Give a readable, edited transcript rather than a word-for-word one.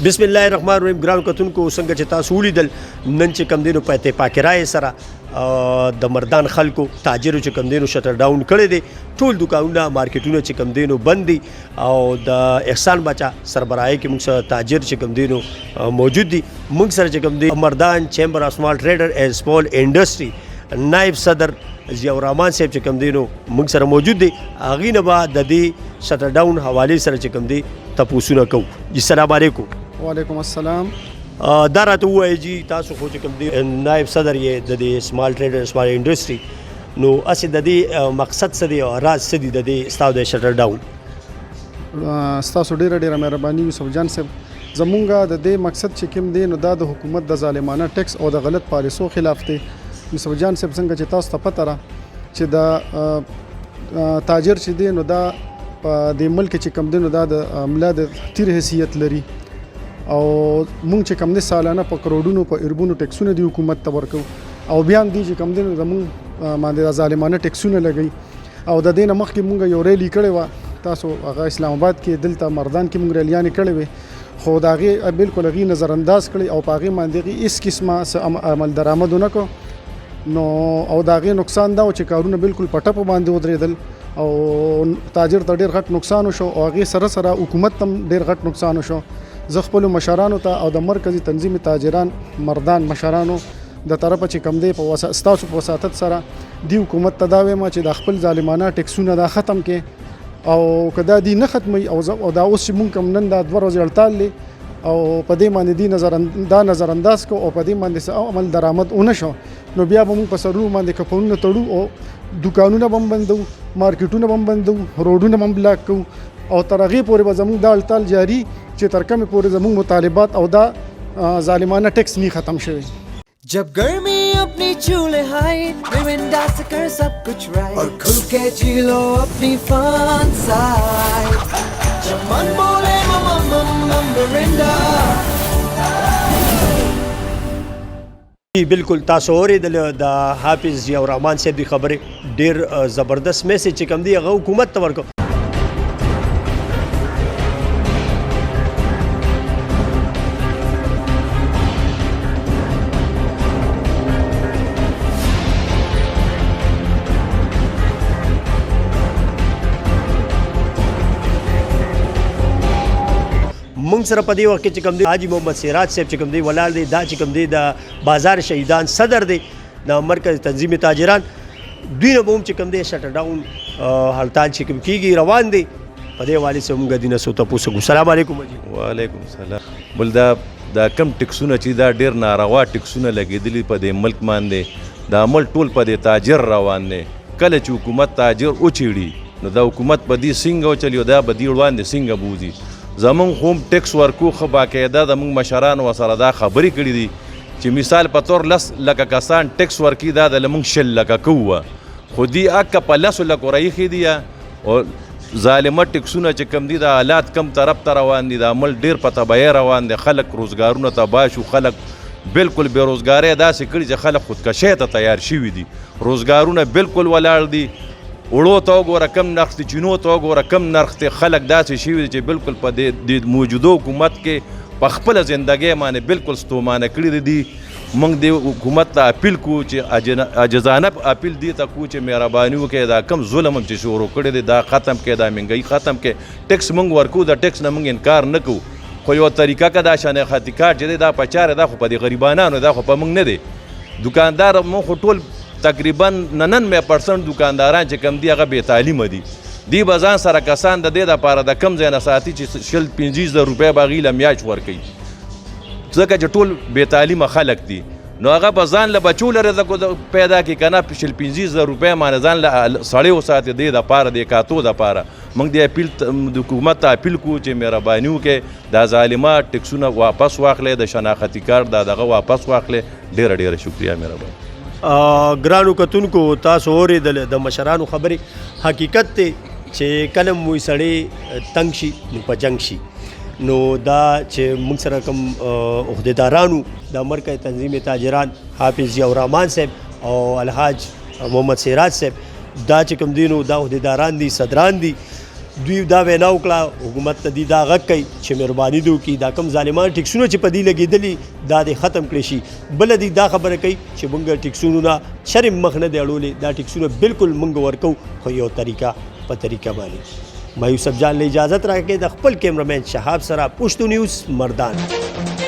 بسم الله الرحمن الرحیم. ګران کتونکو، څنګه چې تاسو ولیدل، نن چې کم دینو په اتفاق رائے سره د مردان خلکو تاجرو چې کم دینو شټر ډاون کړی دی. ټول دکانونه، مارکیټونه چې کم دینو بند دي او د احسان بچا سربراهي کې موږ سره تاجر چې کم دینو موجود دي. موږ سره چې کم دی مردان چیمبر اف سمال ټریډر اینډ سمال انډستری نائب صدر ضیاء الرحمن صاحب چې کم دینو موږ سره موجود دي. هغې نه به د دې شټر ډاون حوالې سره چې کم دی تپوسونه کوو. جی، سلام علیکم. وعلیکم السلام. دا راته ووایئ جی، تاسو خو چې کوم دی نائب صدر یې د دې سمال ټریډر سمال انډستری، نو هسې د دې مقصد څه دی او راز څه دی د دې ستاسو د شټر ډاون؟ ستاسو ډیره ډیره مهرباني یوسف جان صاحب. زمونږ د دې مقصد چې کوم دی، نو دا د حکومت د ظالمانه ټیکس او د غلط پالیسو خلاف دی. یوسف جان صاحب، څنګه چې تاسو ته پته را چې د تاجر چې دی، نو دا په دې ملک چې کوم دی، نو دا د ملا د تیر حیثیت لري او مونږ چې کوم دی سالانه په کروڑونو، په اربونو ټیکسونه دی حکومت ته ورکو او بیا هم دی چې کوم دی نو زمونږ باندې د ظالمانه ټیکسونه لګوي. او د دې نه مخکې مونږ یو ریلی کړې وه، تاسو هغه اسلام آباد کې، دلته مردان کې مونږ ریلیانې کړې وې، خو د هغې بالکل هغې نظر انداز کړې او په هغې باندې هغې هیڅ قسمه څه عمل درآمد ونه کړو. نو او د هغې نقصان دا و چې کارونه بالکل په ټپو باندې ودرېدل او تاجر ته ډېر غټ نقصان وشو او هغې سره سره حکومت ته هم ډېر غټ نقصان وشو. زه خپلو مشرانو ته او د مرکزي تنظیم تاجران مردان مشرانو د طرفه چې کم دی په ستاسو په وساطت سره دی حکومت ته دا وایم چې د خپل ظالمانه ټیکسونه دا ختم کړي او که دا دی نه ختمي او دا اوس چې مونږ کوم نن دا 2 ورځې هړتال دی او په دې باندې دی نظر دا نظر انداز کو او په دې باندې څه عمل درآمد ونه شو، نو بیا به مونږ په سرونو باندې کفنونه تړو او دکانونه به هم بندو، مارکیټونه به هم بندو، روډونه به هم بلاک کوو او تر هغې پورې به زمونږ دا هړتال جاري چې تر کومې پورې زمونږ مطالبات او دا ظالمانه ټیکس نی ختم شوی. जब गर्मी अपनी चूल्हे हाई، मिरिंडा से कर सब कुछ राइट और खुल के जी लो अपनी फन साइड। जब मन बोले मम मम मम मिरिंडा। جی بالکل، تاسو اورېدل د حافظ ضیاء الرحمن صاحب دی خبرې. ډیر زبردست میسج چې کوم دی هغه حکومت ته ورکو. مونږ سره په دې وخت کې چې کوم دی حاجي محمد سراج صاحب چې کوم دی ولاړ دی. دا چې کوم دی د بازار شهیدان صدر دی د مرکز تنظیم تاجران. دوی نه به هم چې کوم دی شټر ډاون هړتال چې کوم کیږي روان دی، په دې حوالې سره مونږ دینه څه تپوس کوو. سلام علیکم حاجي. وعلیکم السلام. بل دا کم ټکسونه چې دا ډیر ناروا ټکسونه لګېدلي په دې ملک باندې، دا عمل ټول په دې تاجر روان دی. کله چې حکومت تاجر وچیړي، نو دا حکومت په دې څنګه وچلی او دا به دې وړاندې څنګه بوځي؟ زمونږ خو هم ټکس ورکو، ښه باقاعده زمونږ مشرانو ورسره دا خبرې کړې دي چې مثال په طور 10 لکه کسان ټکس ورکي، دا د لمونږ 20 لکه کوه، خو دی اکه په 10 لکو راایښي دي او ظالمه ټکسونه چې کم دي. دا حالات کم طرف ته روان دي، دا عمل ډیر په تباهۍ روان دي. خلک روزګارونه تباه شو، خلک بالکل بې روزګارۍ داسې کړي چې خلک خودکشۍ ته تیار شوي دي. روزګارونه بالکل ولاړ دي. اوړو ته وګوره کم نرخ دی، چینو ته وګوره کم نرخ دی. خلک داسې شوي دي چې بالکل په دې موجوده حکومت کې په خپله زندګۍ باندې بالکل ستومانه کړي دي. موږ دې حکومت ته اپیل کوو چې عاجزانه اپیل دی ته کوو چې مهرباني وکړئ، دا کم ظلم هم چې شروع کړی دی دا ختم کړئ، دا مهنګۍ ختم کړئ. ټیکس موږ ورکو، د ټیکس نه موږ انکار نه کوو، خو یو طریقه که دا شناختي کارت چې دی دا په چاره، دا خو په دې غریبانانو، دا خو په موږ نه دی. دکاندار موږ خو ټول تقریبا 99% دکانداران چې کم دي هغه بې تعلیمه دي. دی به ځان سره کسان د دې دپاره د کم ځای نه ساتي چې 20 25 زره روپۍ به هغوی له میاشت ورکوي، ځکه چې ټول بې تعلیمه خلک دي. نو هغه به ځان له بچو له رزق پیدا کړي که نه 20 25 زره روپۍ باندې ځان له سړی وساتي؟ دې دپاره، د کاتو دپاره موږ د اپیل د حکومت ته اپیل کوو چې مهرباني وکړئ، دا ظالمه ټکسونه واپس واخلئ، د شناختي کارت دا دغه واپس واخلئ. ډېره ډېره شکریه، مهرباني. ګرانو کتونکو، تاسو اورېدل د مشرانو خبرې. حقیقت دی چې کله مو سړی تنگ شي نو په جنگ شي. نو دا چې موږ سره کوم عهدیدارانو د مرکز تنظیم تاجران حافظ ضیاء الرحمن صاحب او الحاج محمد سراج صاحب، دا چې کوم دي نو دا عهدیداران دي، صدران دي. دوی دا وینا وکړه، حکومت ته دی دا غږ کوي چې مهرباني دې وکړي، دا کوم ظالمان ټیکسونه چې په دې لګېدلي دا دې ختم کړی شي. بله دی دا خبره کوي چې مونږ ټیکسونو نه چرې مخ نه دی اړولی، دا ټیکسونه بالکل مونږ ورکوو خو یو طریقه په طریقه باندې. ما یوسف جان له اجازت راکړئ د خپل کیمرمین شهاب سره، پښتو نیوز، مردان.